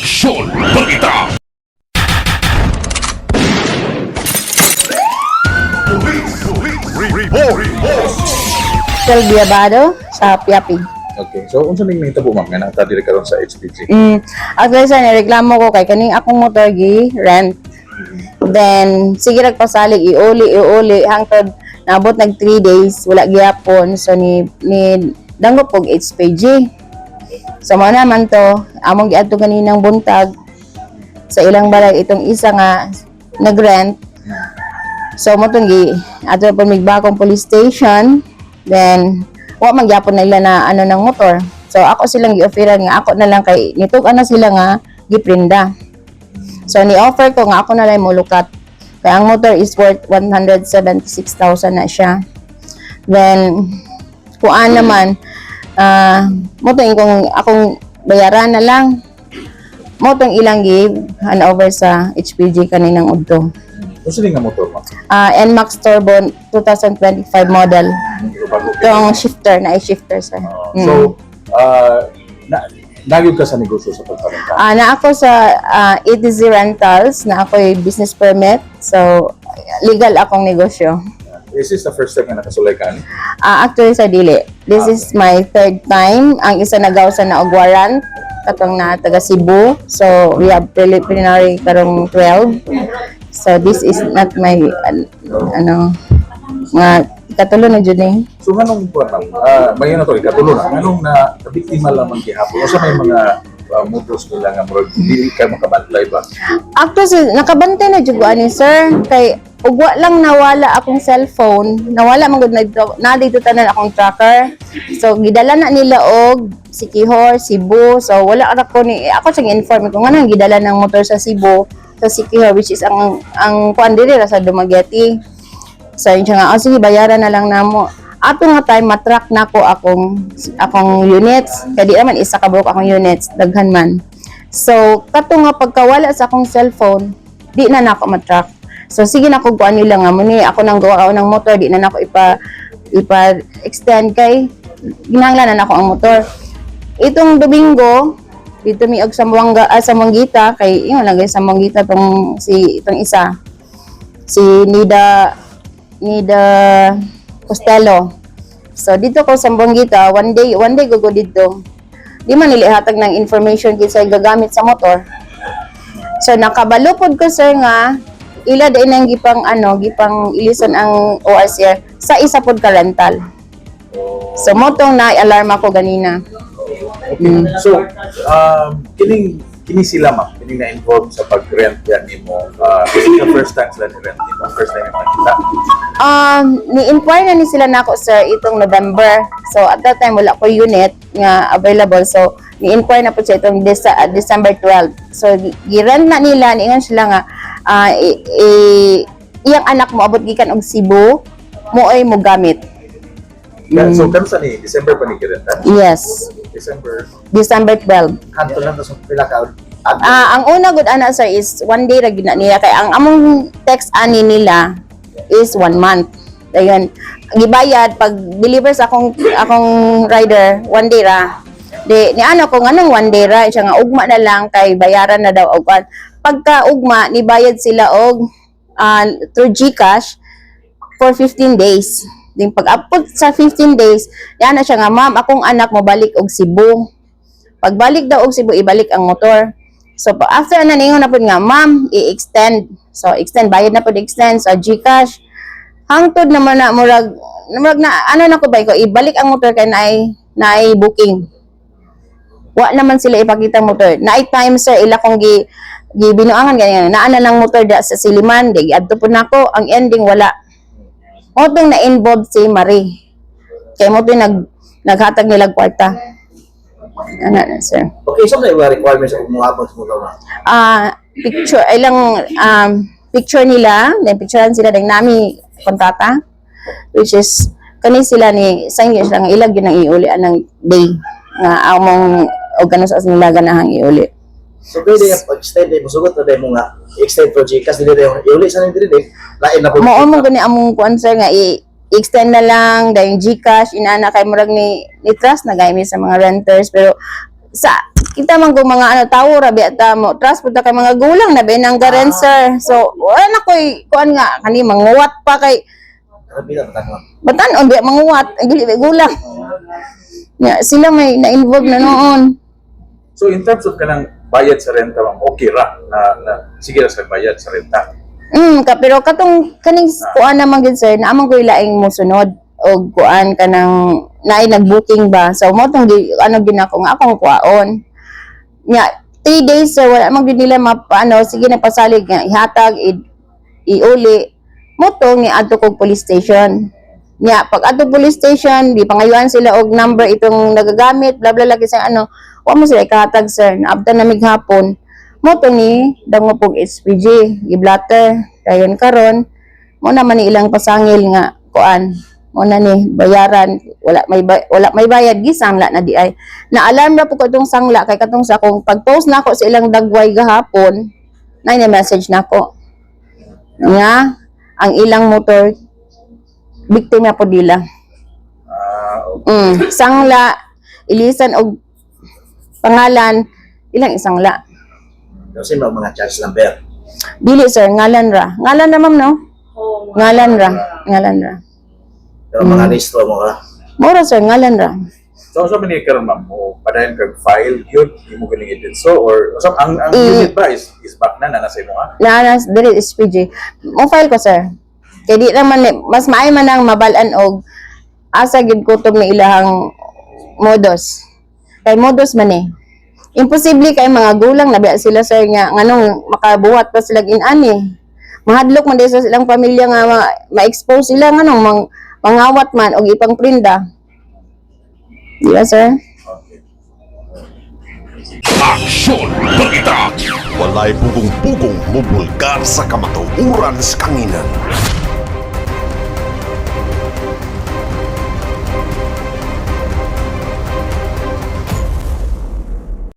Aksyon Balita. Police, Report. Sylvia Bado sa Piapi. Okay. So unsa ning nahitabo, ma'am, nga naa diri karon sa HPG? Actually sir, nireklamo ko kay kaning akong motor gi rent. Then sige nagpasalig iuli iuli hangtod naabot nag 3 days wala gyapon, so ni danggop og HPG. So mao naman to among giadto kaninang buntag sa ilang balay itong isa nga nag-rent. So mo tong gi ato pa migbakong police station, then wa man gyapon nila na ano ng motor. So ako silang gi-offeran nga ako na lang kay nitug ana sila nga giprinda. So ni-offer ko nga ako na lang molukat. Kay ang motor is worth 176,000 na siya. Then kuan naman mo tong kung akong bayaran na lang mo tong ilang give hand over sa HPG kaninang udto. Unsa ning nga motor, ma'am? NMAX Turbo 2025 model. Bago. Itong shifter na shifter, sir. So na nagyud ka sa negosyo sa pagparenta? Na ako sa ATZ Rentals, na ako'y business permit. So, legal akong negosyo. Is this the first time nga nakasulay ka ani? Actually, sa dili. This is my third time. Ang isa nagawsa na og warrant katong na taga Cebu. So, we have preliminary karong 12. So, this is not my ano nga katulo na jud ni. So nganong kuan, ma'am? Mayo na to ikatulo na. Nganong na biktima lamang gihapon? Unsa may mga modus nila nga murag dili ka makabantay ba? Actually, nakabantay na jud ko ani, sir, kay ugwa lang nawala akong cellphone, nawala man gud na na dito tanan akong tracker. So gidala na nila og Sikihor, Cebu. So wala ra ko ni ako siyang inform ko nga nang gidala ng motor sa Cebu, sa Sikihor, which is ang kuan diri ra sa Dumaguete. So yun siya nga, oh, sige, bayaran na lang namo. Ato nga time, matrack na ko akong units. Kaya di naman isa ka buok akong units, daghan man. So, kato nga pagkawala sa akong cellphone, di na nako matrack. So, sige na ko kuan nila nga muni ako nang gawa ako ng motor, di na nako ipa extend kay ginahanglan na nako ang motor. Itong Domingo, dito mi og Sambuanga, Sambuangita kay ingon lang sa Sambuangita tong si itong isa si Nida Nida Costello. So dito ko sa Buangita, one day go dito. Di man nila ihatag ng information kinsa gagamit sa motor. So nakabalo pod ko, sir, nga ila din ang gipang ano, gipang ilisan ang ORCR sa isa pod ka rental. So motong na alarm ako ganina. Okay. So, kining kini sila, ma'am, kining na-involve sa pag-rent yan nimo. Is it the first time sila ni-rent nimo? First time yung nakita? Ni-inquire na ni sila nako, sir, itong November. So at that time wala ko unit nga available. So ni-inquire na po siya itong December 12. So gi-rent na nila, niingon sila nga iyang anak mo abot gikan og Cebu, mo ay mo gamit. Yeah, so kansa ni December pa ni kirenta? Yes, December. December 12. Kanto lang to sa pila ka adlaw. Ang una gud ana, sir, is one day ra gid na niya kay ang among text ani nila is one month. Dayon gibayad pag deliver sa akong rider, one day ra. Di ni ano ko nganong one day ra siya nga ugma na lang kay bayaran na daw og kuan. Pagka ugma ni bayad sila og through GCash for 15 days. Ding pag-abot sa 15 days, yan na siya nga, "Ma'am, akong anak mo balik og Cebu." Pagbalik daw og Cebu, ibalik ang motor. So, after na ningon na pud nga, "Ma'am, i-extend." So, extend, bayad na pud extend sa GCash. Hangtod naman na murag na ano na ko ba ko ibalik ang motor kay naay booking. Wa naman sila ipakita motor. Naay time, sir, ila kong gi gibinuangan ganyan. Naa na lang motor da sa Siliman, di adto pud nako, ang ending wala. Motong na involved si Marie. Kay mo nag naghatag nila kwarta. Ano na, sir. Okay, so may mga requirements sa mga abot mo daw na. Picture ilang picture nila, then picturean sila then nami kontrata, which is kani sila ni sign yun sila nga ilag yun ang iuli anang day nga among o ganun sa nila ganahang iuli. So pwede yung pag-extend mo sugot na dahil mo nga extend for GCash dili dahil iuli sa nang dili lain na po. Mao mo gani among kuan, sir, nga i-extend na lang dahil Gcash inana kay murag ni trust na gaymi sa mga renters, pero sa Kita man kung mga ano tawo ra biya ta mo trust pud ta kay mga gulang na biya nang garen, sir. So wala na koy kuan nga kani manguwat pa kay Grabe na batang ma'am. batan-on biya manguwat ang dili biya gulang. Ya, sila may na-involve na noon. So in terms of kanang bayad sa renta, ma'am, okay ra na sige ra sa bayad sa renta. Ka, pero katong kaning kuan naman gid, sir, naa man koy laing mosunod og kuan kanang naay nag-booking ba. So mo tong ano ginako nga akong kuaon. Nya 3 days, sir, wala man gid nila ano, sige na pasalig nga ihatag iuli mo tong ni adto kog police station. Nya pag adto police station, di pangayuan sila og number itong nagagamit, bla bla lagi sa ano, wa mo sila ikahatag, sir. Naabtan na mig hapon. Mo to ni dangop og SPG, giblatter. Dayon karon mo naman ni ilang pasangil nga kuan. Mo na ni bayaran, wala may bayad, gisangla na di ay. Na alarm ra po ko itong sangla kay katong sa akong pag-post nako sa ilang dagway gahapon, na message nako nga ang ilang motor biktima po dila. Ah, okay. Sangla ilisan og pangalan ilang isangla. Kasi may mga charge number. Dili, sir, ngalan ra. Ngalan ra, ma'am, no? Oo. Ngalan ra, ngalan ra. Pero mga rehistro mo ka. Mura, sir, ngalan ra. So unsa man ni karon, ma'am, mo padayon kag file yun imo galing so or so ang unit ba is back na na nasa imo ha? Na dili SPG. Mo file ko, sir. Kay di naman eh, mas maayo man ang mabalan og asa gid kutob ni ilahang modus. Kay modus man eh. Imposible kay mga gulang na biya sila, sir, nga nganong makabuhat pa sila inani. Mahadlok man di sa silang pamilya nga ma-expose sila nganong mangawat man og ipang prinda. Di ba, sir? Okay. Aksyon Balita. Walay pugong-pugong mubulgar sa kamatuoran sa kanginan.